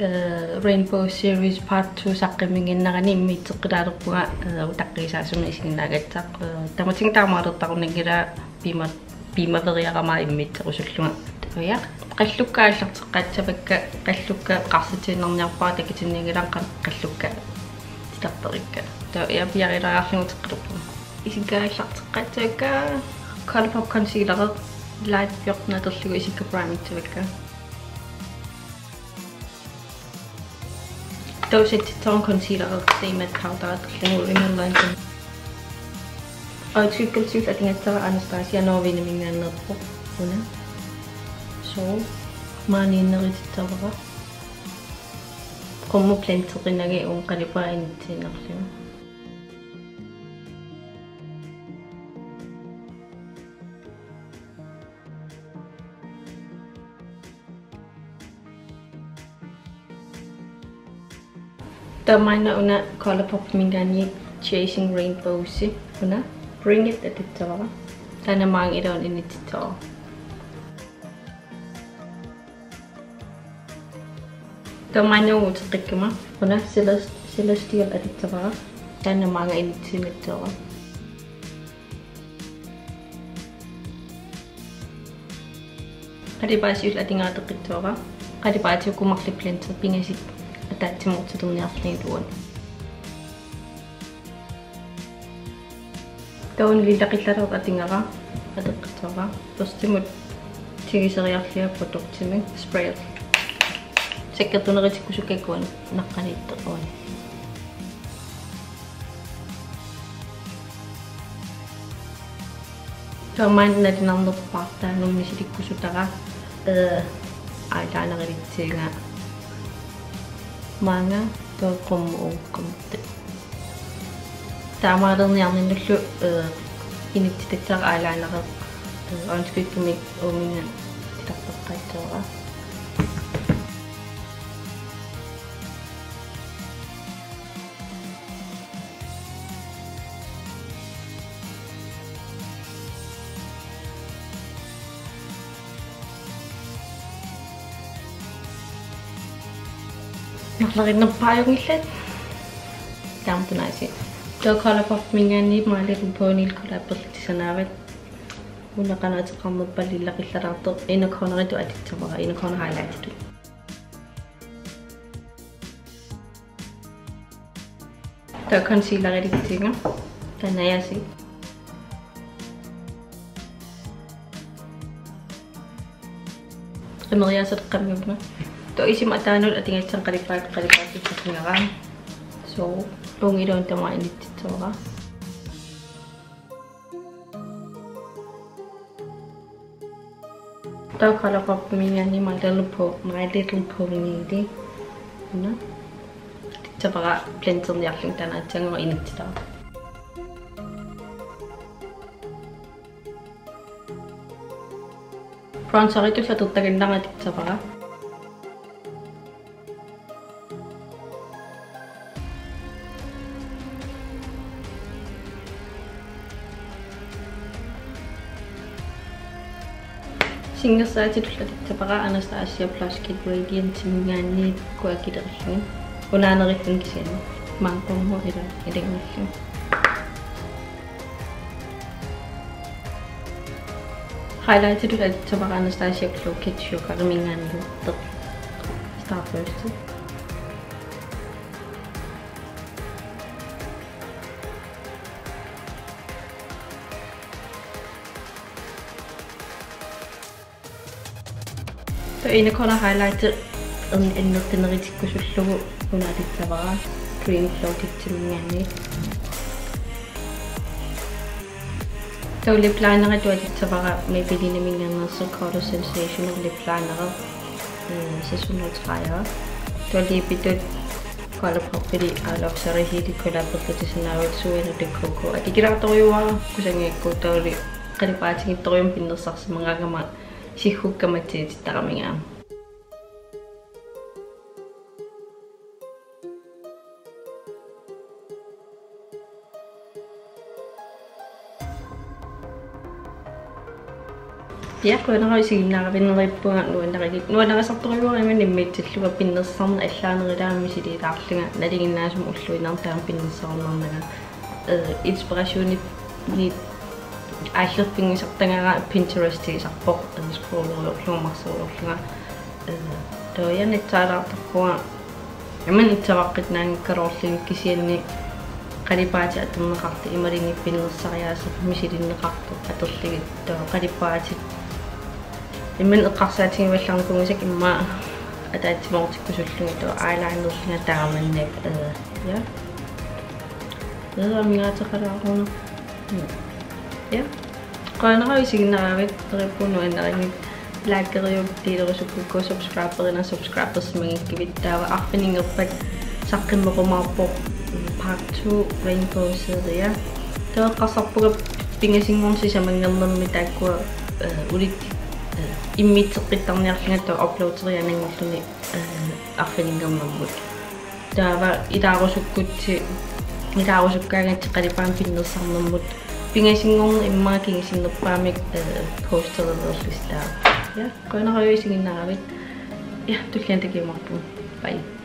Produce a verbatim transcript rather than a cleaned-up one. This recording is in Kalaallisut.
Eh, Rainbow Series Part two saqqummiiginnarani immiusseqqilaalerpunga, eh, utaqqiisaasumik isiginnaagassaq, eh, tamatigut taamaalertarunanngilaa piuma-, piumaveriarama immiusserusullunga. Taava qallukka aallarteqqaassavakka, qallukka qarsitiinnarniarpara takutinnianngilara qa-, qallukka titartarikka. Taava piareeriarlugu uteqqilerpunga. Isikka aallarteqqaassavakka, ColourPop concealeri light fjorten atorlugu isikka primissavakka. Taava settissavara concealeri Stay Matte Powder atorlugu Rimmel London. Øjenskygge siulleq atugassara Anastasia Norviminngaanneerpoq una. So, maaniinnerutissavara. Qummut blenderinnagit uunga qalipaataa inissinnerlugu. Taava maanna una ColourPopiminngaanniit Chasing Rainbows una Bring It atussavara. Taanna maanga iluani inississavara. Taava maanna uteqqikkuma una Celest-, Celestial atussavara. Taanna maanga inissinnerlugu. Qalipaataa siulleq atugassara uteqqikkuma. Qalipaataa uku marluk blenderi pingasut ataatsimoortiterniarlugit uani. Taava una lilla qillalersoq atugara uteqqikkuma. Børstimut tiguseriarlunga produktimik spray. Sakkortunerutikkusukkakku uani naqqaniittoq uani. Taava maanna nalinarnerpaartaanut misilikkusutara, eh, eyelinerilittuunga maanga taava qummut uunga qummuttut. Taamaalerniarninnullu, eh, inissitassara eyelineri, eh, øjenskyggimik uuminnga titartoqqaassavara. Narlerinnerpaajunngillat. Taamatunaasi. Taava ColourPopiminngaanniit My Little Pony collaberlutik sanaavat. Una qanoq ateqarnerpaat lilla qillalaartoq inner corneritut atussavara, inner corner highlightitut. Taava concealerilittuunga. Taava najaasi. Qimeriaasat qammiuna. Taava isima ataanut atugassara qalipaat, qalipaat tussasingaraa. So, uunga iluani tamaat inississavara. Taava ColourPopiminngaanniit My Little Po-, My Little Pony-li. Una. Atussavara blenderniarlunga taanna aatsaannguaq inissitara. Bronzeritut atortaginnarama atussavara. Singersaatitut atussavara Anastasia Blush Kit Radiantiminngaanniit kuakilerilluni. Unaanerilluni kisianni. Maanga qummut ila-, ilanngulluni. Highlightitut atussavara Anastasia Glow Kit Sugariminngaanniit Starburst. Taava inner corner highlighter in-, innertunerutikkusullugu una atussavara Dream Flow Kitiminngaanniit. Taava lip lineritut atussavara Maybellineminngaanneersoq Color Sensational lip liner, eh, seks hundrede og tredive. Taava lippitut ColourPopili I Love Cherry Hill collaberlutik sanaavat Sueño de Coco. Atukulaartorujuara kusanagakku, taavalu qalipaatigissorujummik pinnersarsimagaangama siggukkama tiitsittaramigama. Ja, qujanaq isiginnaaravit, neriuppunga nuannarigit. Nuannarisartorujuara imminut immiussillunga pinnersarneq allaanerulaamik misiliilaarlunga, nalinginnaasumik ulluinnarni taama pinnersarunarnanga. Eh, inspirationit ni aallerfigisartagara Pinterestigisarpoq, eh, scrolleriorlunga, marseruorlunga. Eh, taava ja nassaalaartarpunga. Imminut itsavaqqit naanngikkaluarlugit, kisianni qalipaatit atorneqartut imaluunniit pinnersariaaseq misilinneqartoq atorlugit, taava qalipaatit imminut eqqarsaatigivallarnikuunngisakka immaqa ataatsimoortikkusullugit, taava eyelinerlunga taamannak, eh, ja. Eh, amigaateqalaaruna. Mm. Ja. Qujanaq isiginnaaravit, neriuppunga nuannarigit. Likeriuk, delerusukkukku, subscriberinnga, subscribersimagikkivit, taava arfininngorpat saqqummerumaarpoq part two Rainbow Serie. Taava eqqarsarpunga pingasunngorneq sisamanngornermi taakkua, eh, ulit, eh, immiusseqqittarniarlunga taava uploaderiaannanngorluni, eh, arfininngornermut. Taava ilaarusukkutsi, ilaarusukkaangatsi qalipaamik pinnersarnermut. Pingasunngorneq immaqa kingusinnerpaamik, eh, posterereerlusi taava. Ja, qujanaq isiginnaaravit. Ja, tulliani takuumaarpugut. Bye.